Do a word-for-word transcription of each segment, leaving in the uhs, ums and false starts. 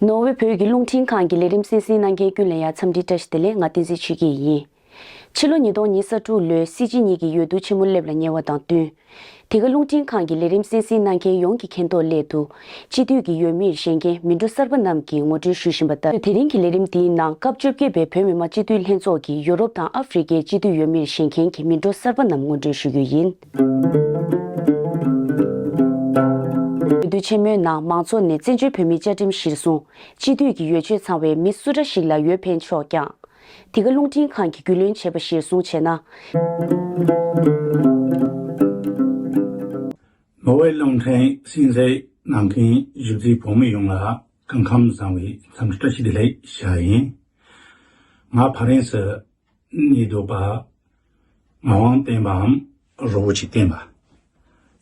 ནོར་ཝེ་བོད་ཀྱི་རླུང་འཕྲིན་ཁང་གི་ལས་རིམ་གསན་གཟིགས་གནང་མཁན་ཀུན་ལ་ཡང་འཚམས་འདྲི་བཀྲ་ཤིས་བདེ་ལེགས། ང་བསྟན་འཛིན་ཆོས་སྐྱིད་ཡིན། ཕྱི་ལོ་ཉིས་སྟོང་ཉི་ཤུ་རྩ་དྲུག་ལོའི་སྲིད་སྤྱི་གཉིས་ཀྱི་འོས་བསྡུ་ཆེན་མོ་སླེབས་ལ་ཉེ་བ་དང་བསྟུན། དེ་ག་རླུང་འཕྲིན་ཁང་གི་ལས་རིམ་གསན་གཟིགས་གནང་མཁན་ཡོངས་ཀྱི་མཁྱེན་རྟོགས་སླད་དུ། སྤྱི་འཐུས་ཀྱི་འོས་མིར་བཞེངས་མཁན་མི་འགྲོ་གསར་པ་རྣམས་ཀྱིས་ངོ་སྤྲོད་ཞུ་བཞིན་པ་ལྟར། དེ་རིང་གི་ལས་རིམ་འདིའི་ནང་སྐབས་བཅོ་བརྒྱད་པའི་བོད་མི་མང་སྤྱི་འཐུས་ལྷན་ཚོགས་ཀྱིས་ཡུ་རོབ་དང་ཨ་ཧྥེ་རི་ཁའི་སྤྱི་འཐུས་འོས་མིར་བཞེངས་མཁན་གྱི་མི་འགྲོ་གསར་པ་རྣམས་ངོ་སྤྲོད་ཞུ་རྒྱུ་ཡིན། འོས་བསྡུ་ཆེན་མོའི་ནང་མང་ཚོགས་ནས་བཙན་བྱོལ་བོད་མིའི་བཅའ་ཁྲིམས་གཞིར་བཟུང་སྤྱི་འཐུས་ཀྱི་འོས་ཆོས་ཚང་བའི་མི་སུ་འདྲ་ཞིག་ལ་འོས་འཕེན་ཆོག་ཀྱང་། འདི་ག་རླུང་འཕྲིན་ཁང་གིས་རྒྱུས་ལོན་བྱས་པ་གཞིར་བཟུང་བྱས་ན། ནོར་ཝེ་རླུང་འཕྲིན་གསན་གཟིགས་གནང་མཁན་གཞིས་བྱེས་བོད་མི་ཡོངས་ལ་སྐུ་ཁམས་བཟང་བའི་འཚམས་འདྲི་བཀྲ་ཤིས་བདེ་ལེགས་ཞུ་ཡིན། ང་ཕ་རན་སི་ནས་སྡོད་པ་ངག་དབང་བསྟན་པའམ་རི་བོ་ཆེ་བསྟན་པ་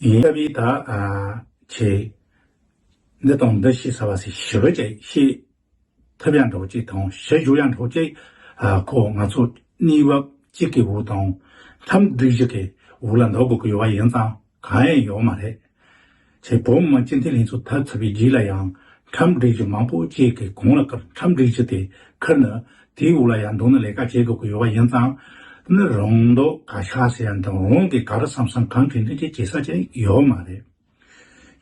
ཡིན། ད་བི་ད་ཨ་ཆེ་འདི་དང་འདི་ཤེས་ས་བ་སི་ཞི་བ་ཅེ་ཤེས། ཐུབ་ཡང་འགྲོ་གཅིག་དང་ཞི་བཞུགས་ཡང་འགྲོ་གཅིག་ཨ་ཁོ་ང་ཚོ་གནས་བབ་གཅིག་གི་འོག་དང་ཁྲིམས་སྒྲིག་གཞི་གི་འོག་ལ་འདུག་དགོས་ཀྱི་ཡོད་པ་ཡིན་ཙང་གང་ཡང་ཡོད་མ་རེད། ཆེ་བོད་མི་མང་སྤྱི་འཐུས་ལྷན་ཚོགས་ཐབས་ཚུད་པའི་རྗེས་ལ་ཡང་ཁྲིམས་སྒྲིག་གཞི་མང་པོ་ཅིག་གི་གོང་ལ་བཀར་ཁྲིམས་སྒྲིག་གཞི་དེ་ཁུར་ནས་དེའི་འོག་ལ་ཡང་འདུག་ནས་ལས་ཀ་བྱེད་དགོས་ཀྱི་ཡོད་པ་ཡིན་ཙང་ནི་རང་འདོད་ག་ཤ་ཟེར་ཡང་དང་རང་གི་ག་རེ་བསམ་བསམ་གང་དྲན་དྲན་ཅིག་བྱེད་ས་ཅིག་ཡོད་མ་རེད།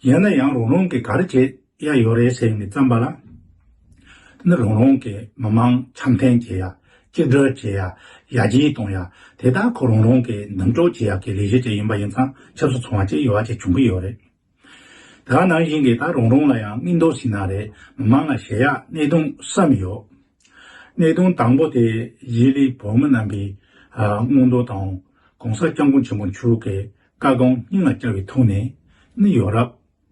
ཡིན་ན་ཡང་རང་རང་གི་ག་རེ་བྱེད་ཡ་ཡོད་རེད་ཟེར་ནས་བརྩམས་པ་ལ། དེ་ནི་རང་རང་གི་མི་མང་འཆམ་མཐུན་བྱེད་ཡ། གཅིག་སྒྲིལ་བྱེད་ཡ། ཡར་རྒྱས་གཏོང་ཡ། དེ་དག་ཁོ་རང་རང་གི་མདུན་སྐྱོད་བྱེད་ཡ་གི་ལས་གཞི་ཅིག་ཡིན་པ་ཡིན་ཙང་ཆབ་སྲིད་ཚོང་བ་ཅིག་ཡོད་པ་ཅིག་བྱུང་གི་ཡོད་རེད། དེ་ག་ནང་བཞིན་གྱི་ད་རང་རང་ལ་ཡང་མངོན་འདོད་ཟེར་ན་རེད། མི་མང་ལ་བྱེད་ཡ་གནད་དོན་གསུམ་ཡོད། གནད་དོན་དང་པོ་དེ་གཞིས་ལུས་བོད་མི་རྣམ་པའི་ཨ་མངོན་འདོད་དང་༸གོང་ས་༸སྐྱབས་མགོན་ཆེན་པོ་མཆོག་གི་བཀའ་དགོངས་སྙིང་ལ་བཅངས་པའི་ཐོག་ནས་ནི་ཡོ་རོབ་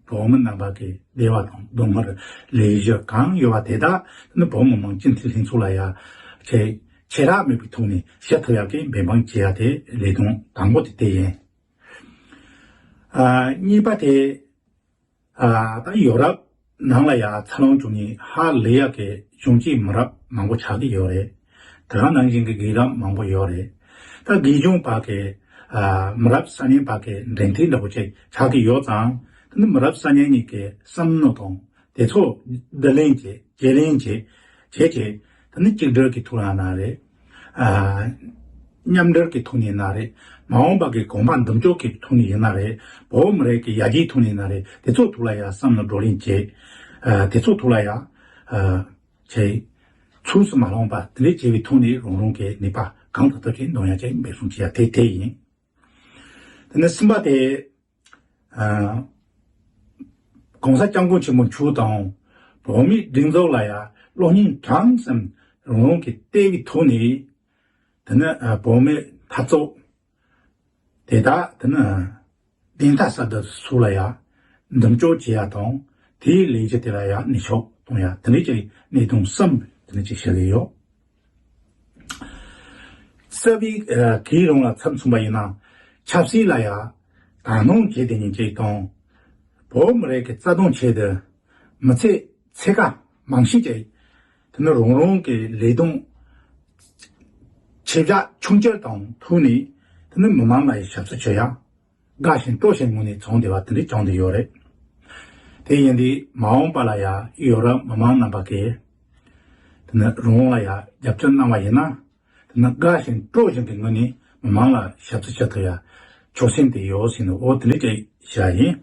བོད་མི་རྣམ་པ་གི་བདེ་བ་དང་སྡུག་བསྔལ་ལས་གཞི་གང་ཡོད་པ་དེ་དག་ནི་བོད་མི་མང་སྤྱི་འཐུས་ལྷན་ཚོགས་ལ་ཡ་ཆེ་ཆེ་རག་མེད་པའི་ཐོག་ནས་ཞུ་ཐུབ་ཡག་གི་འབད་འབུངས་བྱེད་ཡ་དེ་ལས་དོན་དང་པོ་དེ་དེ་ཡིན། ཨ་གཉིས་པ་དེ་ཨ་ད་ཡོ་རོབ་ནང་ལ་ཡ་འཚར་ལོངས་བྱུང་ནས་ཧ་ལས་ཡག་གི་གཞོན་སྐྱེས་མི་རབས་མང་པོ་ཆགས་ཀྱི་ཡོད་རེད། དེ་ག་ནང་བཞིན་གྱི་རྒན་རབས་མང་པོ་ཡོད་རེད། ད་རྒན་གཞོན་བར་གྱི་ཨ་མི་རབས་གསར་རྙིང་བར་གྱི་འབྲེལ་མཐུད་འདྲ་པོ་ཅིག་ཆགས་ཀྱི་ཡོད་ཙང་དེ་ནི་མི་རབས་གསར་རྙིང་གཉིས་ཀྱི་བསམ་མནོ་དང་དེ་ཚོ་བསྡུ་ལེན་བྱེད་བརྗེ་ལེན་བྱེད་བྱེད་ཀྱི་དེ་ནི་གཅིག་སྒྲིལ་གྱི་ཐོག་ལ་ན་རེད། ཨ་མཉམ་འབྲེལ་གྱི་ཐོག་ནས་ན་རེད། མ་འོངས་པ་གི་གོམ་པ་མདུན་སྐྱོད་ཀྱི་ཐོག་ནས་ཡིན་ན་རེད། བོད་མི་རིགས་ཀྱི་ཡར་རྒྱས་ཐོག་ནས་ན་རེད། དེ་ཚོ་ཐོག་ལ་ཡང་བསམ་བློ་བགྲོ་གླེང་བྱེད། ཨ་དེ་ཚོ་ཐོག་ལ་ཡང་ཨ་བྱེད། ཚུགས་སུ་མ་ལོངས་པ་དེ་འདྲས་བྱེད་པའི་ཐོག་ནས་རང་རང་གི་ནུས་པ་གང་ཐུབ་ཐུབ་ཀྱིས་འདོན་ཡ་ཅིག་འབད་བརྩོན་བྱེད་ཡ་དེ་དེ་ཡིན། དེ་ནས་གསུམ་པ་དེ། ཨ་༸གོང་ས་༸སྐྱབས་མགོན་ཆེན་པོ་མཆོག་དང་བོད་མིའི་སྒྲིག་འཛུགས་ལ་ཡང་བློ་སྙིང་བྲང་ཙམ་རང་རང་གིས་གཏད་པའི་ཐོག་ནས་དེ་ནི་ཨ་བོད་མིའི་འཐབ་རྩོད་དེ་དག་དེ་ནི་བདེན་མཐའ་གསལ་དུ་སོགས་ལ་ཡང་མདུན་སྐྱོད་བྱེད་ཡ་དང་དེའི་ལས་གཞི་དེ་ལ་ཡང་ནུས་ཤུགས་གཏོང་ཡ་དེ་འདྲའི་ཅིག་གནད་དོན་གསུམ་དེ་འདྲ་ཅིག་བཤད་ཀྱི་ཡོད། རྩ་བའི་ཨ་གུ་ཡངས་ལ་མཚམས་མཚུངས་པ་ཡིན་ན་ཆབ་སྲིད་ལ་ཡང་དག་སྣང་བྱེད་དེ་ཉིན་གཅིག་དང་། བོད་མི་རིགས་ཀྱི་རྩ་དོན་ཆེད་དུ་མི་ཚེ་ཚེ་ག་མང་ཤོས་ཀྱིས་དེ་ནི་རང་རང་གི་ལས་དོན་ཆེ་བཞག་ཆུང་ཆེར་དང་ཐུག་ནས་དེ་ནི་མི་མང་ལ་ཡང་ཞབས་ཕྱི་བྱེད་ཡ། དགའ་ཞིང་སྤྲོ་ཞིང་ངུ་ནས་བྱུང་བསྡད་པ་དེ་འདྲ་བྱུང་བསྡད་ཡོད་རེད། དེ་ཡིན་དུས་མ་འོངས་པ་ལ་ཡང་ཡོ་རོབ་མི་མང་རྣམ་པ་གིས་དེ་ནི་རང་ལ་ཡང་རྒྱབ་སྐྱོར་གནང་བ་ཡིན་ན་དེ་ནི་དགའ་ཞིང་སྤྲོ་ཞིང་གི་ངུ་ནས་མི་མང་ལ་ཞབས་ཕྱི་བྱེད་ཐུབ་ཡ་ཆོད་སེམས་དེ་ཡོད་ཟེར་ནས་འོ་དེ་འདྲ་ཅིག་བཤད་ཡ་ཡིན།